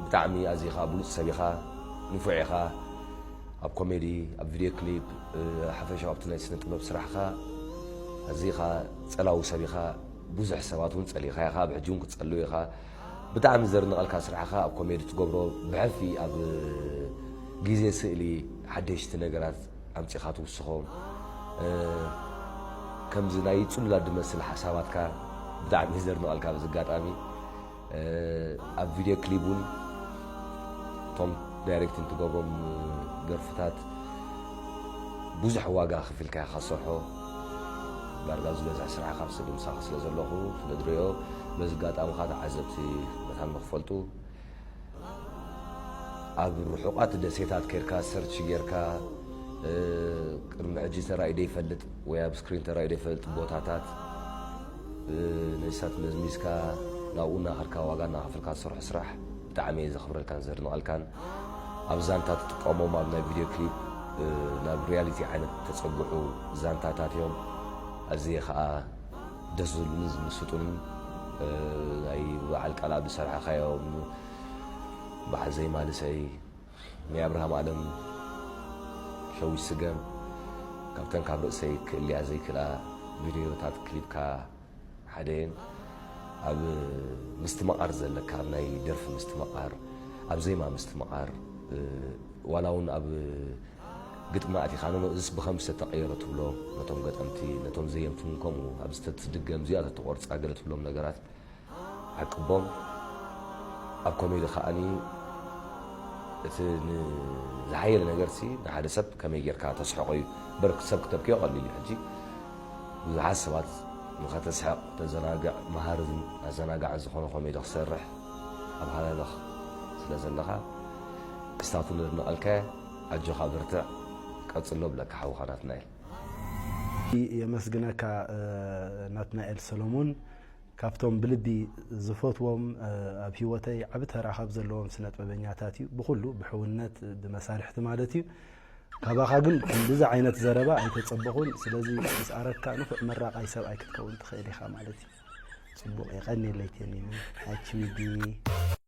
ብጣዕሚ ኣዚኻ ብሉጽ ሰብ ኢኻ፣ ንፉዕ ኢኻ። ኣብ ኮሜዲ፣ ኣብ ቪድዮ ክሊፕ፣ እ፣ ሓፈሻዊ ኣብቲ ናይ ስነ ጥበብ ስራሕኻ ኣዚኻ ጸላዊ ሰብ ኢኻ። ብዙሕ ሰባት እውን ጸሊኻ ኢኻ፣ ኣብ ሕጂ እውን ክትጸልው ኢኻ። ብጣዕሚ ዘርንቐልካ ስራሕኻ ኣብ ኮሜዲ ትገብሮ፣ ብሕፊ ኣብ ግዜ ስእሊ ሓደሽቲ ነገራት ኣምጺኻ ትውስኾም። እ፣ ከምዚ ናይ ጽሉላት ዝመስል ሓሳባትካ ብጣዕሚ ዘርንቐልካ በዚ ኣጋጣሚ። እ፣ ኣብ ቪድዮ ክሊፕ እውን እቶም ዳይሬክቲንግ ትገብሮም ደርፍታት ብዙሕ ዋጋ ከፊልካ ኢኻ ትሰርሖ። ዳርጋ ዝበዝሕ ስራሕኻ ኣብ ስእሊ ምሳኻ ስለ ዘለኹ ስለ ዝርእዮ፣ በዚ ኣጋጣሚ ኸኣ ተዓዘብቲ መታን ንኽፈልጡ ኣብ ርሑቓት ደሴታት ኬድካ ሰርች ጌርካ፣ እ፣ ቅድሚ ሕጂ ተራእዩ ዘይፈልጥ ወይ ኣብ ስክሪን ተራእዩ ዘይፈልጥ ቦታታት፣ እ፣ ነሳት መዝሚዝካ ናብኡ እናኸድካ ዋጋ እናኸፈልካ ዝሰርሖ ስራሕ ብጣዕሚ እየ ዘኽብረልካን ዘድንቐልካን። ኣብ ዛንታ ትጥቀሞም ኣብ ናይ ቪድዮ ክሊፕ፣ እ፣ ናብ ሪያሊቲ ዓይነት ተጸግዑ ዛንታታት እዮም። ኣዝየ ኸኣ ደስ ዝብሉኒ ዝምስጡንን፣ እ፣ ናይ በዓል ቃልኣብ ዝሰርሐኻዮም፣ በዓል ዘይማልሰይ፣ ናይ ኣብርሃም ኣለም፣ ሸዊት ስገም፣ ካብተን ካብ ርእሰይ ክእልያ ዘይክእላ ቪድዮታት ክሊፕካ ሓደ እየን። ኣብ ምስትምቓር ዘለካ፣ ኣብ ናይ ደርፊ ምስትምቓር፣ ኣብ ዜማ ምስትምቓር፣ እ፣ ዋላ እውን ኣብ ግጥሚ ኣቲኻ፣ ኖ፣ ኖ፣ እዚስ ብኸምዚ ተተቐየረ ትብሎ፣ ነቶም ገጠምቲ፣ ነቶም ዘየምቲ እውን ከምኡ፣ ኣብዚ ተትድገም፣ እዚኣ ተተቖርጻ ገለ ትብሎም ነገራት ዓቅቦም። ኣብ ኮሜዲ ከኣኒ እቲ ን-፣ ዝሓየለ ነገርሲ ንሓደ ሰብ ከመይ ጌርካ ተስሕቖ እዩ። እምበር ሰብ ክተብክዮ ቀሊል እዩ። ሕጂ ብዙሓት ሰባት ንኸተስሕቕ፣ ተዘናግዕ፣ መሃርን ኣዘናጋዕን ዝኾነ ኮሜዲ ክሰርሕ ኣብ ሃለለኽ ስለ ዘለኻ፣ ክስታቱ ነድንቐልካ፣ ኣጆኻ በርትዕ፣ ቀጽሎ ብለካ ሓውኻ ናትናኤል። የመስግነካ፣ እ፣ ናትናኤል ሰሎሞን። ካብቶም ብልቢ ዝፈትዎም፣ እ፣ ኣብ ህይወተይ ዓቢ ተራ ካብ ዘለዎም ስነ ጥበበኛታት እዩ። ብኹሉ፣ ብሕውነት፣ ብመሳርሕቲ ማለት እዩ። ካባኻ ግን ከምዚ ዓይነት ዘረባ ኣይተጸበኹን። ስለዚ ምስ ኣረግካ ንፉዕ መራቓይ ሰብኣይ ክትከውን ትኽእል ኢኻ ማለት እዩ። ጽቡቕ፣ የቐንየለይ ቴኒ። ኣችዊዲ።